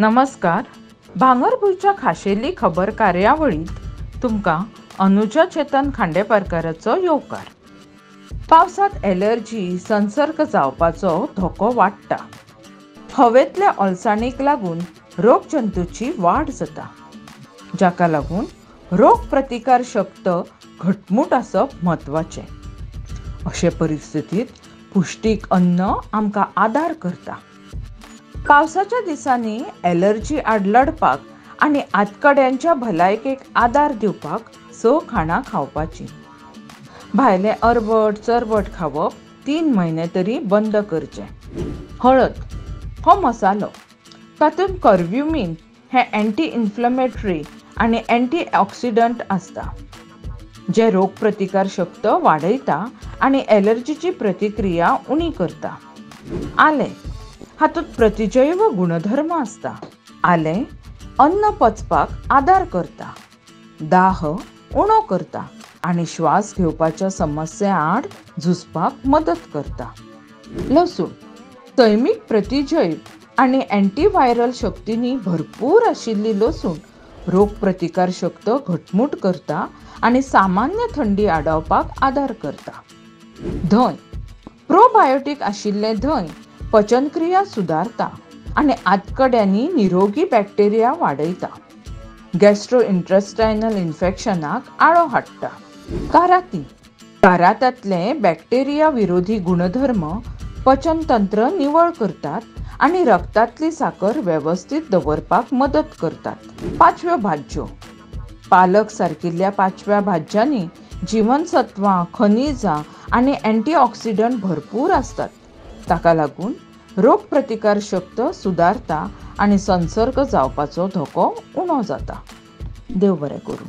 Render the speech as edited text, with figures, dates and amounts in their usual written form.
नमस्कार. भांगरभूंयच्या खाशेली खबर कार्यावळींत तुमकां अनुजा चेतन खांडेपारकाराचो येवकार. पावसांत एलर्जी, संसर्ग जावपाचो धोको वाडटा. हवेंतल्या ओलसाणीक लागून रोगजंतूची वाड जाता, जाका लागून रोगप्रतिकार शक्त घटमूट आसप म्हत्वाचें. अशे परिस्थितींत पुश्टीक अन्न आमकां आदार करता. पावसाच्या दिसांनी एलर्जी आड लढपाक आनी आतकड्यांच्या भलायकेक आदार दिवपाक 6 खाणां खावपाचीं. भायलें अरबट चरबट खावप 3 म्हयने तरी बंद करचें. हळद हो मसालो, तातूंत कर्व्युमीन हें एंटी इन्फ्लमेटरी आनी एंटी ऑक्सिडंट आसता, जें रोगप्रतिकार शक्त वाडयता आनी एलर्जीची प्रतिक्रिया उणी करता. आलें हातूंत प्रतिजैव गुणधर्म आसता. आलें अन्न पचपाक आदार करता, दाह उणो करता आनी श्वास घेवपाच्या समस्या आड झुजपाक मदत करता. लसूण सैमीक प्रतिजैव आनी अँटीव्हायरल शक्तींनी भरपूर आशिल्ली लसूण रोगप्रतिकार शक्त घटमूट करता आनी सामान्य थंडी आडावपाक आदार करता. धंय प्रोबायोटीक आशिल्लें धंय पचनक्रिया सुदारता आनी आतकड्यांनी निरोगी बॅक्टेरिया वाडयता, गॅस्ट्रो इंटेस्टायनल इन्फेक्शनाक आळो हाडटा. काराती कारातांतले बॅक्टेरिया विरोधी गुणधर्म पचनतंत्र निवळ करतात आनी रक्तांतली साकर वेवस्थीत दवरपाक मदत करतात. पाचव्यो भाज्यो पालक सारकिल्ल्या पाचव्या भाज्यांनी जिवनसत्वां, खनिजां आनी अँटीऑक्सिडंट भरपूर आसतात, ताका लागून रोगप्रतिकार शक्त सुदारता आनी संसर्ग जावपाचो धोको उणो जाता. देव बरें करूं.